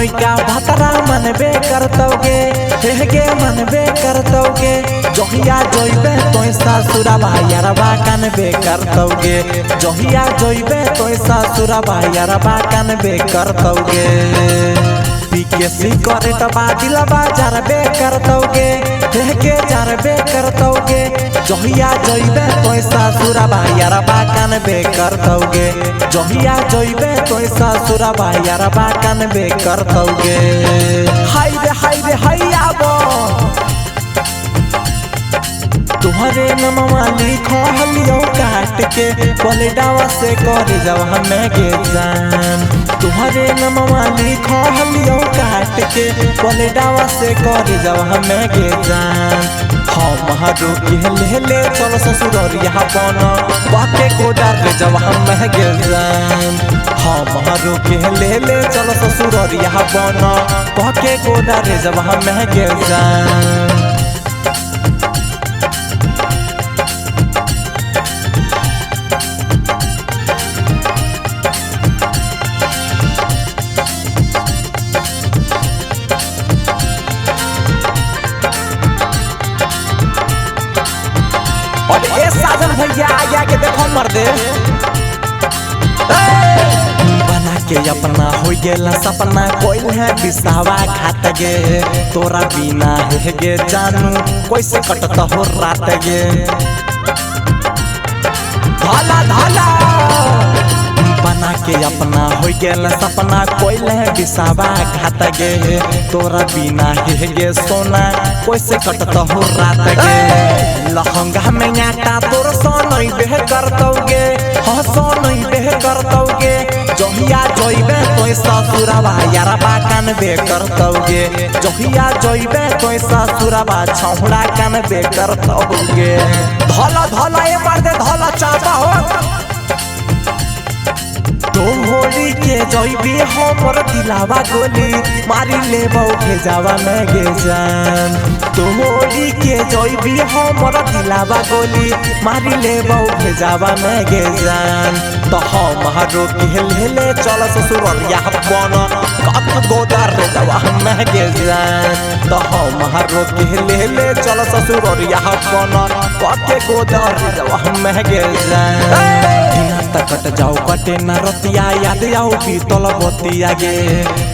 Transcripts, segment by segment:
नैका भातरा मनबे करतौगे हे गे मनबे करतौगे जहिया जइबे तोय ससुरवा यारवा कानबे करतौगे जहिया जइबे तोय ससुरवा यारवा कानबे करतौगे पीके सिगरेट बा दिलवा जरबे करतौगे हे गे जरबे करतौगे जहिया जइबे तोय ससुरवा यारवा कानबे करतौगे जहिया जइबे तोय ससुरवा यारवा कानबे करतौगे हाय रे हाय रे हाय आबो तुहरे नमवा लिखो हलियो काट के पलटावा से कर जब हमें के जान तुहरे नमवा लिखो हलियो काट के पलटावा से कर जब हमें के जान हम हरू के ले ले चल ससुररिया बन बाके गोदार रे जब हमें के जान हम हरू के ले ले चल ससुररिया बन बाके गोदार रे जब हमें के जान। और ए साजन भैया आया के देखो मर्दे बना के अपना हो गेला सपना कोई है बिसावा खात गे तोरा बिना है गे जानू कैसे कटत हो रात गे धाला धाला बना के अपना हो गेला सपना कोई है बिसावा घात गे तोरा बिना है गे सोना कैसे कटत हो रात गे लहंगा में आटा तोर सोनई बेह करतौगे हाँ सोनई बेह करतौगे जहिया जइबे तोय ससुरवा यारवा कानबे करतौगे जहिया जइबे तोय ससुरवा छौड़ा कानबे करतौगे धला धला ए मर्दे धला चापा हो तोहरी के जइबी हमर दिलावा गोली मारी लेबौ भेजावा में गे जान तोहरी के जइबी हमर दिलावा गोली मारी लेबौ भेजावा में गे जान तो हम हरो के ले ले चल ससुररिया बन कप गोदार रे जवा में गे जान तो हम हरो के ले ले चल ससुररिया बन कप गोदार रे जवा में गे जान दिना त कट जाओ कटे न रतिया याद आओ बीतल बतिया गे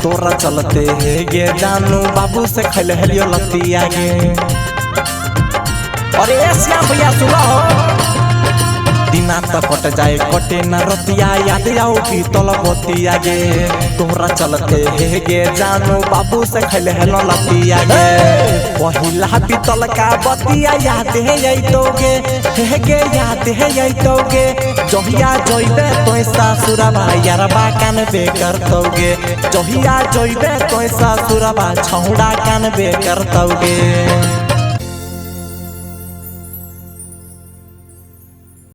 तोरा चलते हे गे जानू बाबू से खैले हेलियो लतिया गे। अरे ए श्याम भैया सुनो हो दिना त कट जाए कटे न रतिया याद आओ बीतल बतिया गे तोरा चलते हे गे जानू बाबू से खैले हेलो लतिया गे पहिला बीतल का बतिया याद हे अइतोगे हे गे याद हे अइतोगे जहिया जइबे तोय ससुरवा यारवा कानबे करतौगे जहिया जइबे तोय ससुरवा छौड़ा कानबे करतौगे।